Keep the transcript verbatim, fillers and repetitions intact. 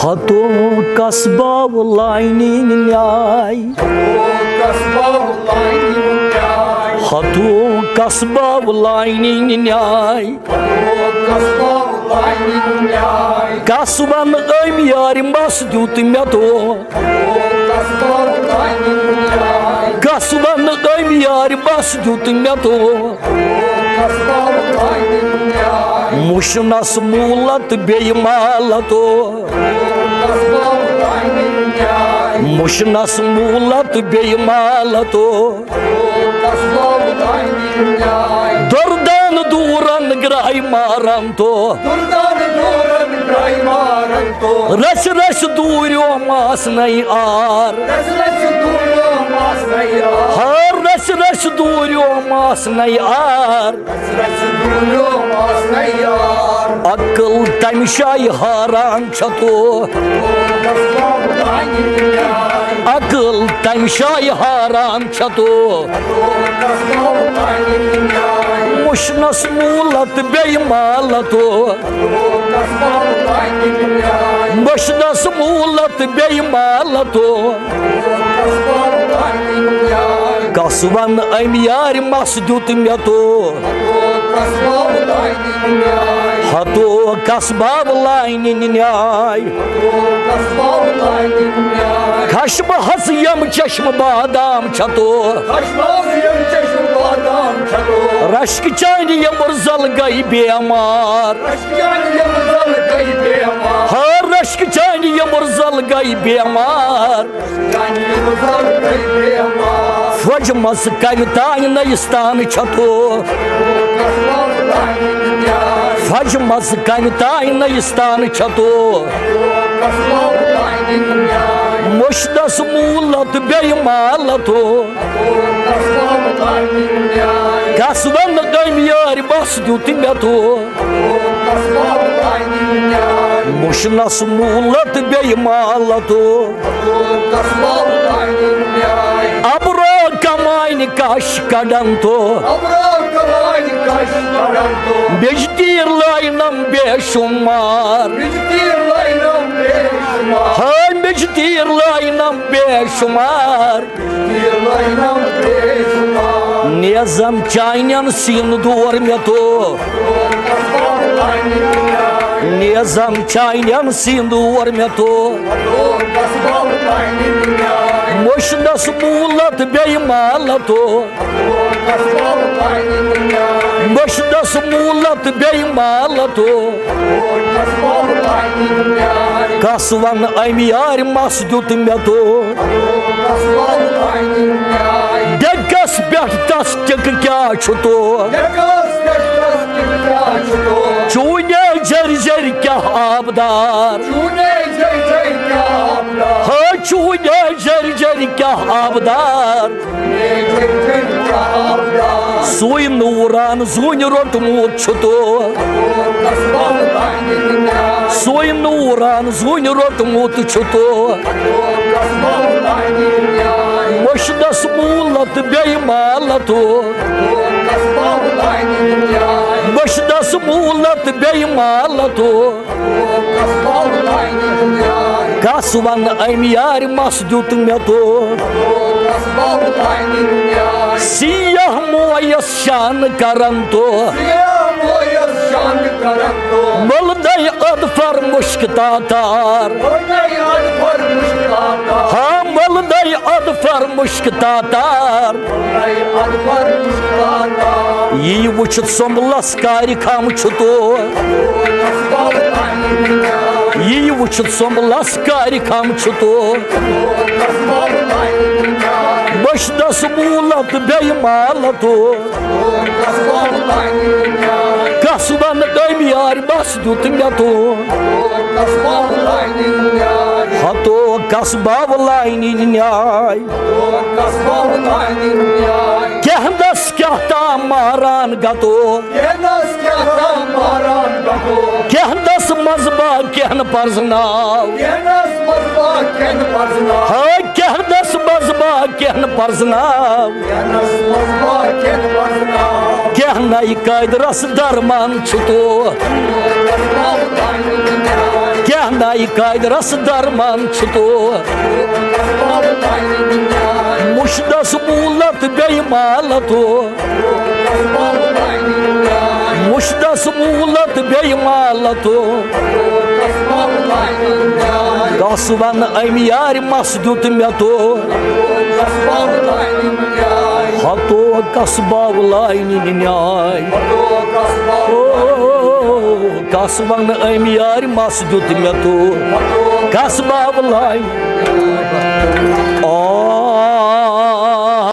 ہتو کسباو لاینی نیاے۔ ہتو کسباو لاینی نیاے۔ کس ون أمۍ یارِ مس دیُت مےٚ تو۔ کس ون أمۍ یارِ مس دیُت مےٚ تو۔ مُشنس موٗلت بیٚیہِ مالتو۔ مُشنس موٗلت بیٚیہِ مالتو۔ دردن دورن گراے مارن تو۔ رس رس دوریو ماس نئی آر۔ ہر رس رس دوریو ماس نئی آر۔ عقل تمہِ شایہِ حٲران چھےٚ تو۔ عقل تمہِ شایہِ حٲران چھےٚ تو۔ مُشنس موٗلت بیٚیہِ مالتو۔ مُشنس موٗلت بیٚیہِ مالتو۔ کس ون أمۍ یارِ مس دیُت مےٚ تو۔ ہتو کسباو لاینہِ نیاے۔ خشمہٕ حظ یم چشمہٕ بادام چھےٚ تو۔ رشکہٕ چانہِ یمُر زل گٔے بیمار۔ ہر رشکہٕ چانہِ یمُر زل گٔے بیمار۔ فوج مس کمہِ تانۍ نٔیِستان چھےٚ تو۔ فوج مس کمہِ تانۍ نٔیِستان چھےٚ تو۔ مُشنس موٗلت بیٚیہِ مالتو۔ کس ون أمۍ یارِ مس دیُت مےٚ تو۔ مُشنس موٗلت بیٚیہِ مالتو۔ ابرو کمانہِ کش کڑن تو۔ بیٚیہِ تیٖر لاینم بے شمار۔ ہٲمِج تیٖر لاینم بے شمار۔ نیزم چانٮ۪ن سیٖنہٕ دور مےٚ تو۔ نیزم چانٮ۪ن سیٖنہٕ دور مےٚ تو۔ مُشنس موٗلت بیٚیہِ مالتو۔ مُشنس موٗلت بیٚیہِ مالتو۔ کس ون أمۍ یارِ مس دیُت مےٚ تو۔ ڈیکس پٮ۪ٹھ تس ٹِکہٕ کیٛاہ چھُ تو؟ چوٗنے جٔرۍ جٔرۍ کیٛاہ آبدار؟ ہا چوٗنے جٔرۍ جٔرۍ کیٛاہ آبدار؟ سُے نوٗران زوٗنہِ روٚٹمُت چھُ تو۔ سُے نوٗران زوٗنہِ روٚٹمُت چھُ تو۔ مُشنس موٗلت بیٚیہِ مالتو۔ مُشنس موٗلت بیٚیہِ مالتو۔ کس ون أمۍ یارِ مس دیُت مےٚ تو۔ سیاہ مویس شان کرن تو۔ ملدے اظفر مشک تاتار۔ ہا ملدے اظفر مشک تاتار۔ یی وٕچھِتھ سۄمبلس کارِ خم چھُ تو۔ یی وٕچھِتھ سۄمبلس کارِ خم چھُ تو۔ بشدس موٗلت بیٚیہِ مالتو۔ کس ون أمۍ یارِ بس دیُت مےٚ تو۔ ہتو کس باو لاینہِ نیاے۔ کینٛہہ دس کیٛاہ تام ماران گتو۔ کینٛہہ دس منٛز با کینٛہہ نہٕ پرزناو۔ ہا کینٛہہ دس منٛز با کینٛہہ نہٕ پرزناو۔ کینٛہہ نَے قٲدرس درمان چھُ تو۔ شہنائی قادرس درمان چھُ تو۔ مُشدس مولت بے مالتو۔ مُشدس مولت بے مالتو۔ کس ون أمۍ یارِ مس دیُت مےٚ تو۔ ہتو کس باولانہِ نیاے۔ او، کس ون أمۍ یارِ مس دیُت مےٚ تو۔ کس باولانہِ۔ او۔